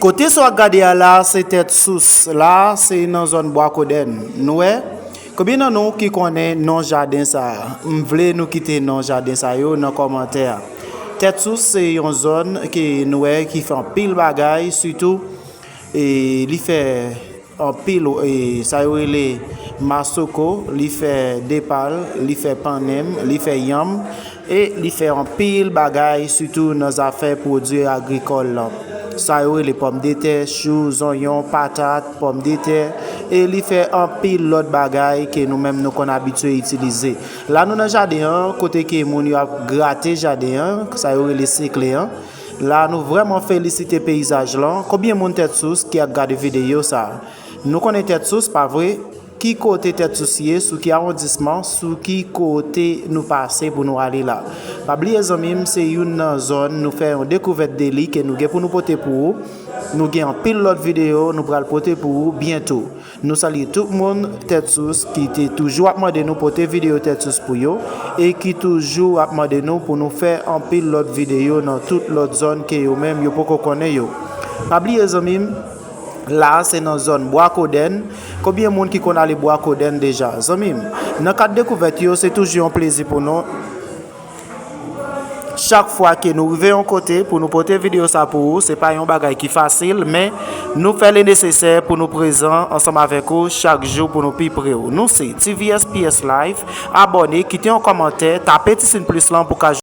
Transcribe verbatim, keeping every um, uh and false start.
Kote sa w ap gade a la, se Tèt Sous. La, se nan zòn Bwa Kodèn. Nou wè? Konbyen nan nou ki konnen non jaden sa a? M vle nou kite non jaden sa yo nan kòmantè a. Tèt Sous se yon zòn ke nou wè ki fè anpil bagay, sitou e, li fè anpil, e, sa yo rele masoko, li fè depal, li fè pannenm, li fè yanm, e li fè anpil bagay, sitou nan zafè pwodui agrikòl lan. Sa yo rele pòmdetè, chou, zonyon, patat, pòmdetè, e li fè anpil lòt bagay ke nou menm nou konn abitye itilize. La nou nan jaden an, kote ke moun yo ap grate jaden an, sa yo rele sekle an. La nou vrèman felisite peyizaj lan. Konbyen moun Tèt Sous ki ap gade videyo sa a? Nou konnen Tèt Sous, pa vre? Ki kote Tèt Sous ye, sou ki awondisman, sou ki kote nou pase pou nou ale la? Pa bliye zanmi m, se youn nan zòn nou fè yon dekouvèt de li ke nou gen pou nou pote pou ou. Nou gen anpil lòt videyo nou pral pote pou ou byento. Nou salye tout moun Tèt Sous ki te toujou ap mande nou pote videyo Tèt Sous pou yo e ki toujou ap mande nou pou nou fè anpil lòt videyo nan tout lòt zòn ke yo menm yo poko konnen yo. Pa bliye zanmi m, la se nan zòn Bwa Kodèn. Konbyen moun ki konn ale Bwa Kodèn deja? Zanmi m, nan kad dekouvèt yo, se toujou yon plezi pou nou. Chak fwa ke nou rive yon kote pou nou pote videyo sa pou ou, se pa yon bagay ki fasil, men nou fè le nesesè pou nou prezan ansanm avèk ou chak jou pou nou pi pre w. Nou se T V S P S Live, abòne, kite yon kòmantè, tape ti siy plis lan pou ka